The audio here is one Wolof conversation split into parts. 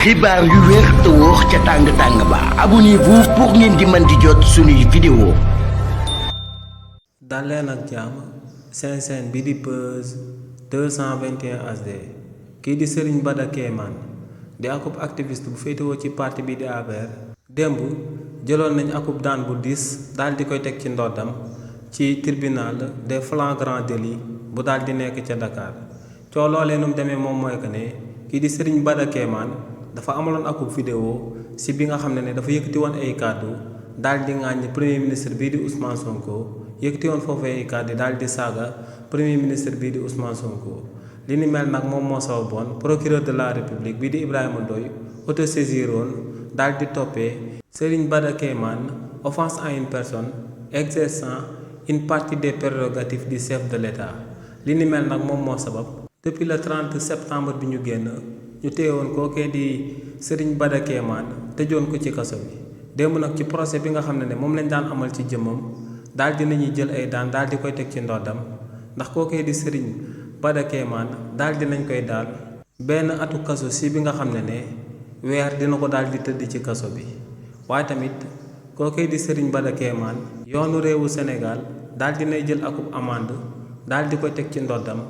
xibaar yu wér te wóor ca tàng ba abonnez-vous pour ngeen di mën di jot suñuy vidéo. dal leen ak jàmm seen chaîne bi di Buzz 221 HD kii di Serigne Bada Kéemaan di akub activiste bu féetewoo ci parti bi di APR démb jëloon nañ akub daan bu diis daal di koy teg ci ndoddam ci tribunal des flagrants délits bu daal di nekk ca Dakar coo loolee nu mu demee moom mooy que ne kii di Serigne Bada Kéemaan dafa amaloon akub vidéo si bi nga xam ne dafa yëkkati woon ay kàddu daal di ŋàññ premier ministre bii di Ousmane Sonko yëkkati woon foofu ay kàddu daal di saaga premier ministre bii di Ousmane Sonko li ni mel nag moom moo sababoon procureur de la république bii di Ibrahima Ndoye autosaisiroon daal di toppee Serigne Bada Kéemaan offense à une personne exerçant une partie des prérogatives du chef de l'État li ni mel nag moom moo sabab depuis le 30 septembre bi ñu génn ñu téyewoon kookee di Serigne Bada Kéemaan tëjoon ko ci kaso bi démb nag ci procès bi nga xam ne moom lañ daan amal ci jëmmam daal di nañuy jël ay daan daal di koy teg ci ndoddam ndax kookee di Serigne Bada Kéemaan daal di nañ koy daal benn atu kaso si bi nga xam ne weer dina ko daal di tëdd ci kaso bi waaye tamit kookee di Serigne Bada Kéemaan yoonu réewu Sénégal daal di nay jël akub amande daal di koy teg ci ndoddam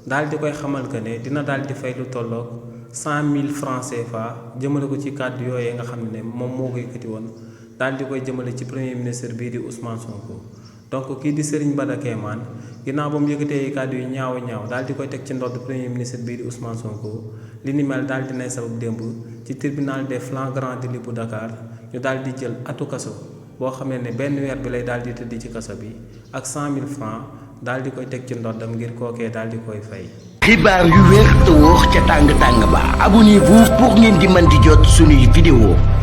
daal di koy xamal que ne dina daal di fay lu tolloog 100 000 francs CFA jëmale ko ci kàddu yooyee nga xam ne moom moo ko yëkkati woon daal di koy jëmale ci premier ministre bii di Ousmane Sonko donc kii di Serigne Bada Kéemaan ginnaaw ba mu yëkkatee kàddu yu ñaaw daal di koy teg ci ndodd premier ministre bii di Ousmane Sonko li ni mel daal di nay sabab démb ci tribunal des flagrants délits bu Dakar ñu daal di jël atu kaso boo xam ne benn weer bi lay daal di tëdd ci kaso bi ak 100 000 francs daal di koy teg ci ndoddam ngir kookee daal di koy fay. xibaar yu wér te wóor ca tàng ba abonnez-vous pour ngeen di mën di jot suñuy vidéo.